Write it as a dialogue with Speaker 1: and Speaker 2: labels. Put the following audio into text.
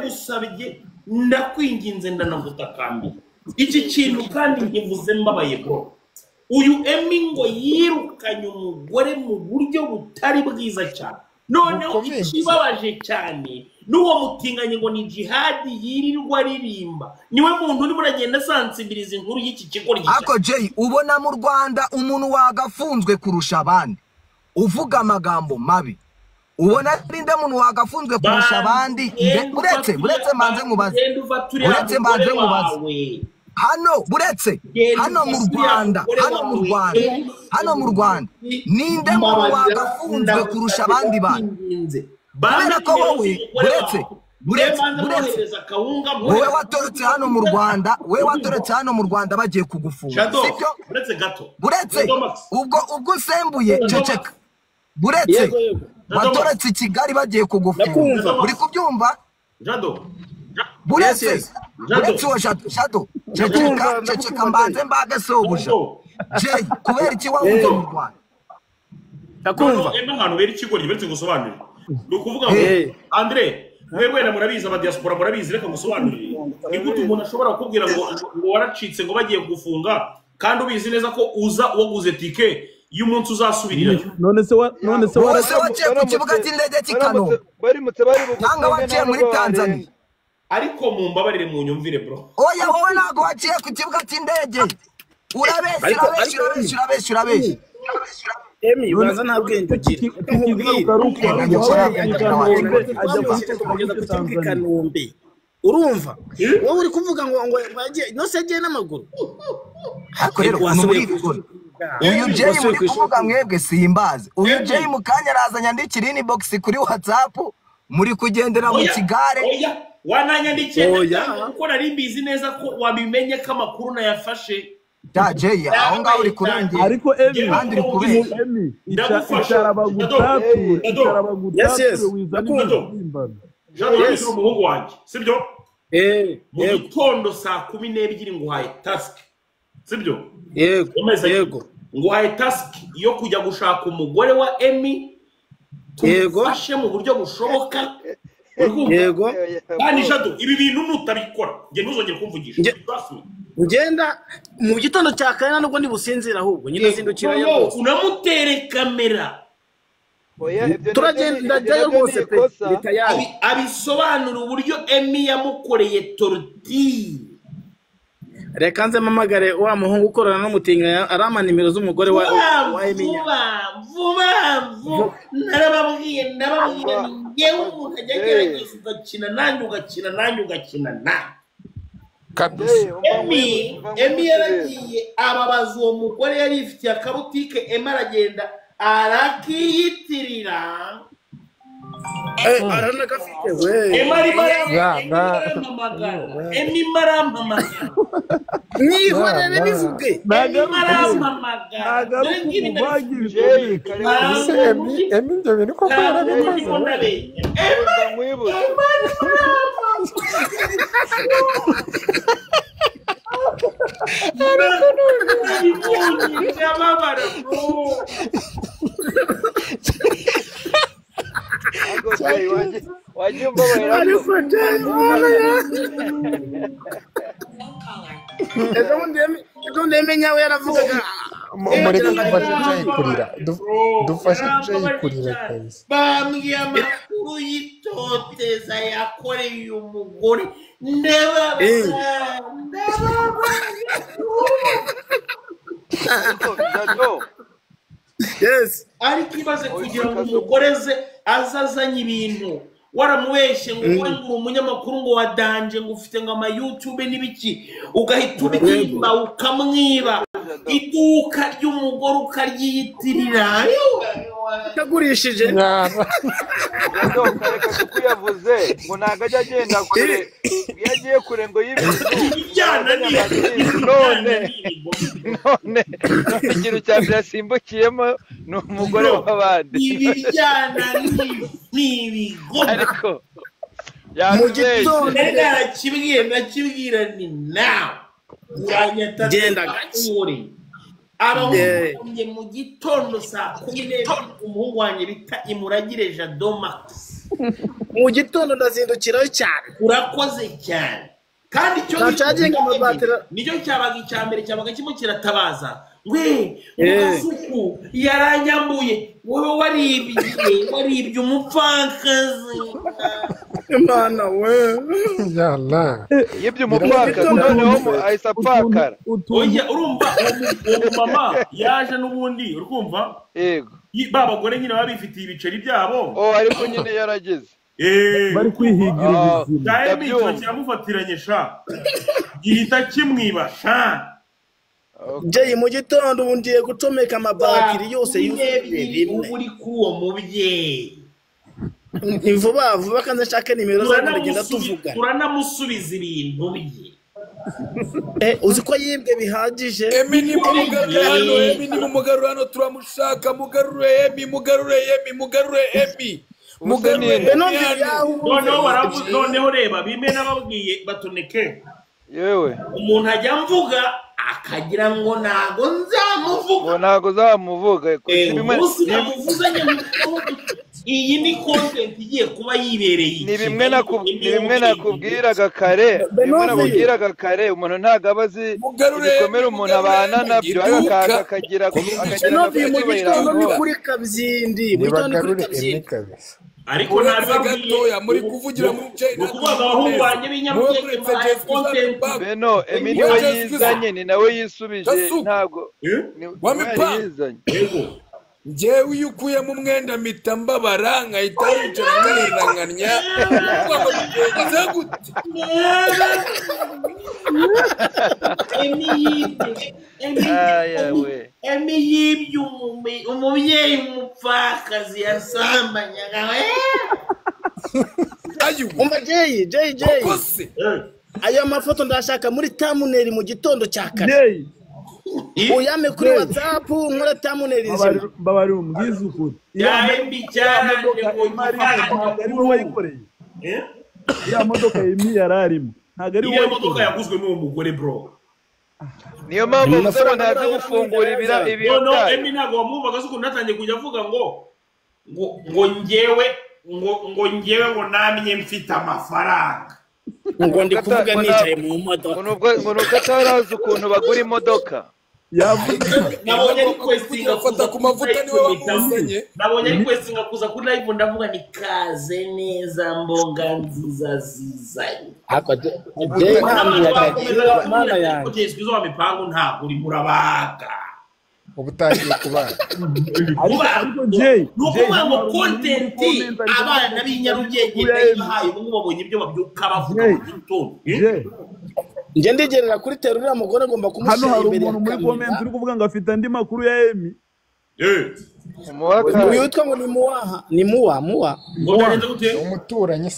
Speaker 1: Ndagusabye, ndakwinginze, ndanagutakambira. Iki kintu kandi nkivuze mbabaye bro. Uyu Emmy ngo yirukanye umugore mu buryo butari bwiza cyane. Noneho ikibabaje cyane n'uwo mutinganye ngo ni Jihadi yirirwa aririmba, niwe muntu urimo uragenda asansibiriza inkuru y'iki kigo gishya.
Speaker 2: Ako Jay, ubona mu Rwanda umuntu wagafunzwe kurusha abandi uvuga amagambo mabi, ubona ninde muntu wagafunzwe kurusha abandi? Uretse mbanze nkubaze, uretse mbanze nkubaze hano, buretse hano mu Rwanda, hano mu Rwanda, hano mu Rwanda ninde muntu wagafunzwe kurusha abandi bantu? Kubera ko wowe buretse wowe watorotse hano mu Rwanda, wowe watorotse hano mu Rwanda bagiye kugufunga, sibyo?
Speaker 1: Buretse gato,
Speaker 2: buretse ubwo usembuye ceceka, buretse watorotse i Kigali bagiye kugufunga, uri kubyumva? Buretse buretse uwo Jado, ceceka ceceka mbanze mbage sobuja. Jay, kubera iki wahunze mu Rwanda?
Speaker 1: Ndakumva. Emma ahantu bera ikigoryi, buretse ngusobanurire. Ni ukuvuga ngo Andre, mwebwe na murabizi aba diaspora murabizi, reka ngusobanurire. Ni gute umuntu ashobora kukubwira ngo waracitse ngo bagiye kugufunga kandi ubizi neza ko uza waguze tike y'umunsi uzasubirirayo?
Speaker 3: None se
Speaker 2: waciye ku kibuga cy'indege cy'i Kanombe, cyangwa waciye muri Tanzania?
Speaker 1: Ariko mumbabarire munyumvire bro.
Speaker 2: Oya wowe ntabwo waciye ku kibuga cy'indege. Urabeshya, urabeshya, urabeshya, urabeshya.
Speaker 4: Emmy uraza nta bwenge ugira. Kanombe. Urumva? Wowe uri kuvuga ngo yagiye, no se yagiye n'amaguru.
Speaker 2: Ariko rero uyu Jay muri kuvuga mwebwe simbazi. Uyu Jay mu kanya arazanya ndikira inbox kuri WhatsApp muri kugendera mu kigare.
Speaker 1: Wananyandikiye kuko nari mbizi neza ko wabimenye ko amakuru nayafashe.
Speaker 2: Da Jay, aho ngaho uri kurengera.
Speaker 3: Ariko Emmy icara bagutature, icara bagutature wizana imbimbano.
Speaker 1: Jado uri umuhungu wanjye, sibyo? Mu gitondo saa 12 nguhaye task, sibyo?
Speaker 4: Yego, yego.
Speaker 1: Nguhaye task yo kujya gushaka umugore wa Emmy, tumufashe mu buryo bushoboka.
Speaker 4: Yego.
Speaker 1: Kandi Jado, ibi bintu nutabikora nge ntuzongere kumvugisha.
Speaker 4: Ngenda mu gitondo cya kare nubwo ndibusinzira ahubwo nyine zindukira yo.
Speaker 1: Unamutere kamera.
Speaker 4: Turagenda njyayo rwose pe.
Speaker 1: Abisobanura uburyo Emmy yamukoreye tortille.
Speaker 4: Reka nze mpamagare wa muhungu ukorana n'umutinga arama nimero z'umugore wa Emmy.
Speaker 1: Vuba vuba narababwiye ngewe umuntu ajya agerageza ugakina nanjye ugakina nanjye ugakina nanjye. Emmy yaragiye ababaza uwo mugore yari yifitiye akabutike, Emmy aragenda arakiyitirira.
Speaker 4: Aranagafite we.
Speaker 1: Emmy arimo arampamagara. Emmy arampamagara.
Speaker 4: Mwihorere bivuge.
Speaker 1: Emmy arampamagara.
Speaker 5: Emmy ibyo bintu koko yarabikoze.
Speaker 1: Emmy
Speaker 5: Mureke dufashe Jay kurira, dufashe Jay kurira kabisa.
Speaker 1: Bambwiye amakuru y'itoteza yakoreye umugore, ndababara.
Speaker 4: Yes.
Speaker 1: Ariko ibaze kugira ngo umugore ze azazanye ibintu waramubeshye ngo wowe ngo umunyamakuru ngo wadanje ngo ufite ngo ama YouTube n'ibiki, ugahita ubyimba ukamwiba iduka ry'umugore ukaryiyitirira
Speaker 4: utagurishije.
Speaker 6: Jado kareka kuko yavuze ngo ntago ajya agenda kure, iyo agiye kure ngo y'ibintu none none ikintu cya mbere yasimbukiyemo ni umugore w'abandi.
Speaker 1: Ibi byana ni ibigoma.
Speaker 6: Ariko
Speaker 4: mu gitondo
Speaker 1: nakibwira nakibwira ni nawe uranyata
Speaker 4: genda gake.
Speaker 1: Abahungu mu gitondo saa 12 umuhungu wanjye bita Imuragire Jado Max
Speaker 4: Mu gitondo ndazindukirayo cyane.
Speaker 1: Urakoze cyane. Kandi icyo nicyo cyabaga icya mbere, cyabaga kirimo kiratabaza we Kasuku yaranyambuye, wowe waribye umupfakazi.
Speaker 4: Imana we
Speaker 5: yalla
Speaker 6: yibye umupfakazi noneho ahise apfakara.
Speaker 1: Oya urumva uwo mama yaje n'ubundi urumva
Speaker 6: yego
Speaker 1: ba bagore nyine baba bifitiye ibiceri byabo.
Speaker 6: Oh ariko nyine yarageze
Speaker 3: bari kwihigira ubuzima.
Speaker 1: Ndabyumva kiramufatiranye sha gihita kimwiba sha.
Speaker 4: Jay mu gitondo ubu ngiye gucomeka amabatiri yose yuzuye rimwe.
Speaker 1: Uri kuwo mubyeyi
Speaker 4: ni vuba vuba kandi nshake nimero ze ndagenda tuvuga.
Speaker 1: Turanamusubiza ibintu bye.
Speaker 4: Uzi ko yibwe bihagije.
Speaker 7: Emi ni mugarure hano, Emi ni mugarure hano, turamushaka. Mugarure Emi, mugarure Emi, mugarure Emi.
Speaker 1: Noneho reba bimwe nababwiye batoneke.
Speaker 6: Yewe
Speaker 1: umuntu ajya mvuga akagira ngo ntago nzamuvuga.
Speaker 6: Ngo ntago uzamuvuga.
Speaker 1: Iyi ni content igiye kuba yibereye.
Speaker 6: Ni bimwe nakubwiraga kare, nakubwiraga kare umuntu ntago aba azi ibikomere umuntu abana nabyo, akaza akagira
Speaker 4: mu kuri Kabyindi,
Speaker 5: nibagarure Emi kabisa.
Speaker 1: Ariko
Speaker 7: nabibabwiye muri kuvugira muri Jay
Speaker 1: na abahungu banjye b'inyarugenge content.
Speaker 6: Beno Emi niwe yizanye, ni nawe yisubije, ntago
Speaker 7: wamipa.
Speaker 1: Yego
Speaker 7: njyewe iyo ukuyemo umwenda mpita mbabara nkahita yicara nkarenganya. Gute
Speaker 1: Emi yibye umubyeyi umupfakazi yasambanyaga.
Speaker 4: Umva Jay Jay Jay, ayo mafoto ndashaka muri thumbnail mu gitondo cya kare. Uyame kuri WhatsApp nkora thumbnail nzima.
Speaker 3: Mbabari umbwize ukuri.
Speaker 1: Ya Emi cyaranje
Speaker 3: ngo ari wowe wayikoreye. Ya modoka Emi yararimo. Ntago ari wowe.
Speaker 1: Modoka yaguzwe n'uwo mugore bro.
Speaker 6: Niyo mpamvu mvuze ntazi gufungura ibiro.
Speaker 1: No Emi ntago wamwumvaga se ukuntu natangiye kujya avuga ngo ngo ngewe ngo ngewe ngo namye mfite amafaranga.
Speaker 4: Ngo ndi kuvuga nicaye mu modoka.
Speaker 6: Ngo nuko atarazi ukuntu bagura imodoka.
Speaker 1: Nabonye requestinga
Speaker 7: kuza ku mavuta niwe wamuzanye.
Speaker 1: Nabonye requestinga kuza kuri live ndavuga ni kaze neza mbonga nziza zizanye.
Speaker 4: Ako Jay nta mana yanjye.
Speaker 1: Izo wa mipango ntabwo uri murabaga.
Speaker 5: Ubutangiye kubaga.
Speaker 3: Ariko Jay
Speaker 1: nukuvuga ngo content abana b'inyarugenge ndayibahaye ubu babonye ibyo babyuka bavuga mu gitondo.
Speaker 4: Nje ndigerera kuri terura mugore ngomba kumushyira
Speaker 3: hano. Hari
Speaker 4: imbere.
Speaker 3: umuntu muri comment uri kuvuga ngo afite andi makuru ya Emi.
Speaker 4: Uyu witwa ngo ni Muwaha, ni Muwa, Muwa.
Speaker 1: Ngo byagenze gute?
Speaker 5: Umuturanyi.